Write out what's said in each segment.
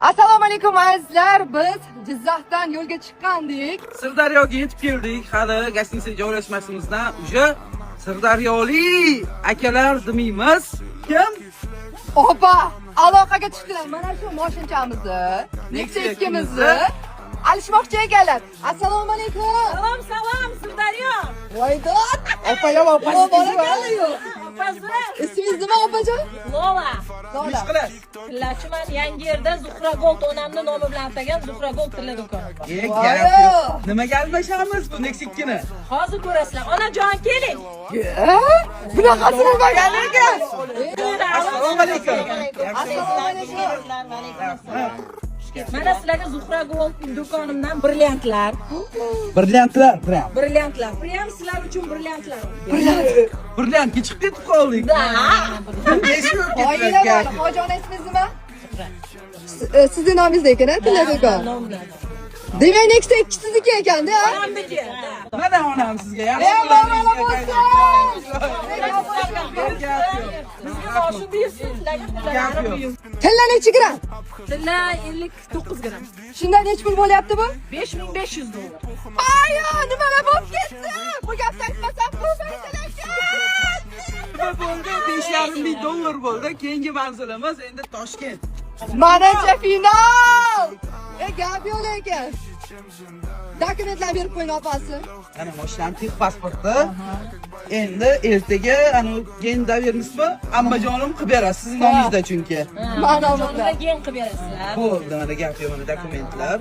Assalomu alaykum, azizlar. Biz Jizzaxdan yo'lga chiqqandik. Sirdaryoga yetib keldik. Hali гостиница joylashmasimizdan уже Sirdaryoli akalar demaymiz. Kim? Opa, aloqaga tushdilar. Mana shu moshinchamizni, Nexia ikkimizni alishmoqchi ekanlar. Assalomu alaykum. Salom, salom, Sirdaryo. Voy dod. Opa yam opasi. Barakalla. Opasi. Ismingiz nima, opajon? Lola. Lola. Ish qilasiz? Tillachiman, yangi yerda Zuhra Gold, onamni nomi bilan atagan Zuhra Gold tilla do'koni bor. E, Voy. gap yo'q. Nimaga almashamiz bu Nexia 2ni? Hozir ko'rasizlar. Onajon, keling. Bunaqasi bo'lmagan ekan. Assalomu alaykum. Assalomu alaykum. Mana sizlarga Zuhra Gold do'konimdan brilliantlar. Brilliantlar, prям. Brilliantlar. Prям sizlar uchun brilliantlar. Brilliantga chiqib ketib qoldik. Да. Oila bor. Hojona, ismingiz nima? Sizni nomingiz ekan, a, tilla do'kon. Nom bilan. Demak, Nexia 2 sizniki ekanda? Onamniki. Да. Mana onam sizga yaxshi. E, baraka bo'lsin. Bizga moshin buyursin, sizlarga tillalarni buyursin. Tilla nechi gram? Tilla 59 gram. Shunda nechi pul bo'lyapti bu? 5500 dollar. Ayo, nimalar bo'lib ketdi? Bu gapni aytmasam bo'lmaydi lekin. Nima bo'ldi? 5,5 ming dollar bo'ldi. Keyingi manzilimiz endi Toshkent. Manimcha, final. E, gap yo'q lekin. Dokumentlarni berib qo'ying, opasi. Ana mashinani тех pasporti. Endi ertaga ana ген доверенность mi ammajonim qilib beradi sizning nomingizda chunki. Mana nomimda. Jonimda ген qilib berasizlar. Bo'ldi, mana gap yo'q, mana dokumentlar.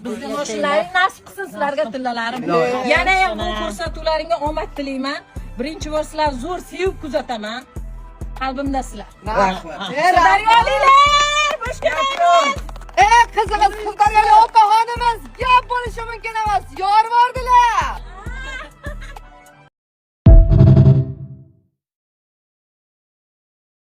Bizni moshinlaring nasib qilsin sizlarga tillalarim. Yana ham bu ko'rsatuvlaringga omad tilayman. Birinchi bor sizlar zo'r sevib kuzataman. Qalbimda sizlar. Rahmat. E, rahmat. Sirdaryoliklar, boshqa E, qizig'i.